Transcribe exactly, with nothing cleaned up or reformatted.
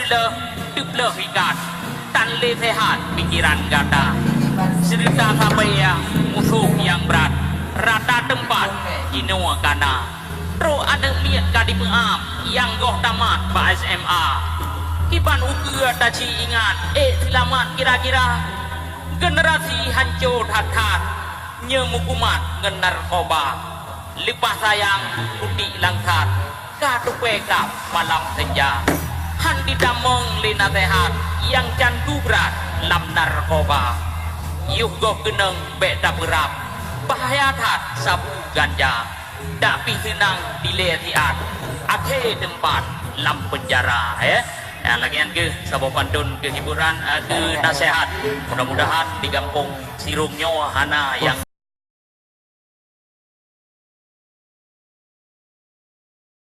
Lheuh teupleuh ikat, tan lé seuhat pikeran gata. Seureuta sabe musoh nyang brat, rata teumpat jinoe kana. Trok aneuk miet ka jimeu'am nyang goh tamat bak S M A. Kiban ukeue taci ingat, ék seulamat kira-kira. Generasi hanco that-that, nyoe meukumat ngon narkoba. Leupah sayang putik langsat, ka tupée kab malam senja. Han jitamong lé naseuhat nyang can gubrat lam narkoba. Yôh goh keunong bék tapeurab, bahaya that sabu ganja. Dak pih seunang dilée siat, akhé teumpat lam peunjara, eh. Ya, lagée nyan keuh saboh pantôn keu hiburan, eh, keu naseuhat. Mudah-mudahan di gampông Sirong nyoe hana nyang